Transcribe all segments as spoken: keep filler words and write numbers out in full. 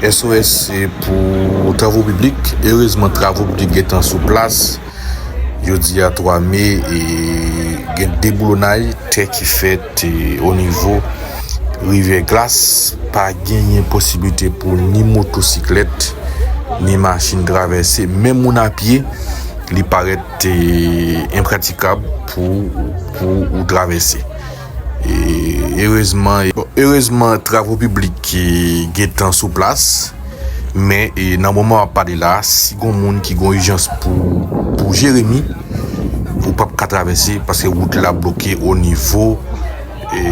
S O S pou travo piblik. Erezman, travo piblik gentan sou plas. Jodi a twa me, e gen deboulonay tè ki fèt, e, o nivo Rivyè Glas. Pa genyen posiblite pou ni motosiklèt, ni machin travèse. Menm moun a pye, li parèt, e, enpratikab pou, pou ou travèse. E, erezman, erezman, travo piblik, e, gentan sou plas. Men, e, nan moman m ap pale la, si gon moun ki gon ijans pou, pou Jeremi, ou p ap ka travèse paske wout la bloke o nivo, e,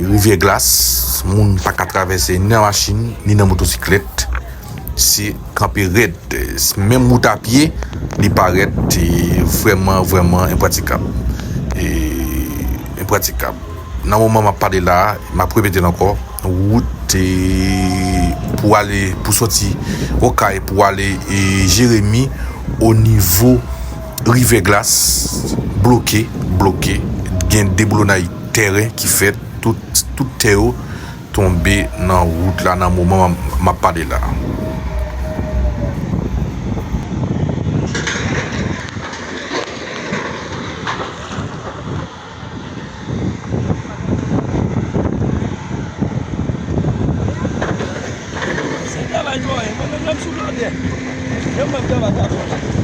Rivyè Glas. Moun pa ka travèse ni nan machin, ni nan motosiklèt. Se kanpe rèd. Menm wout a pye, li parèt, e, vrèman, vrèman enpratikab. E, enpratikab. Nan moman m ap pale la, m ap repete l ankò, wout, e, pou ale, pou soti Okay, pou ale, e, Jeremi, o nivo Rivyè Glas, bloke, bloke. Gen deboulonay tèren ki fèt, tout, tout tè yo tonbe nan wout la nan moman m, m ap pale la. Se travay mwen, mwen menm lè m sou blòdè. Yo menm travay ta bon.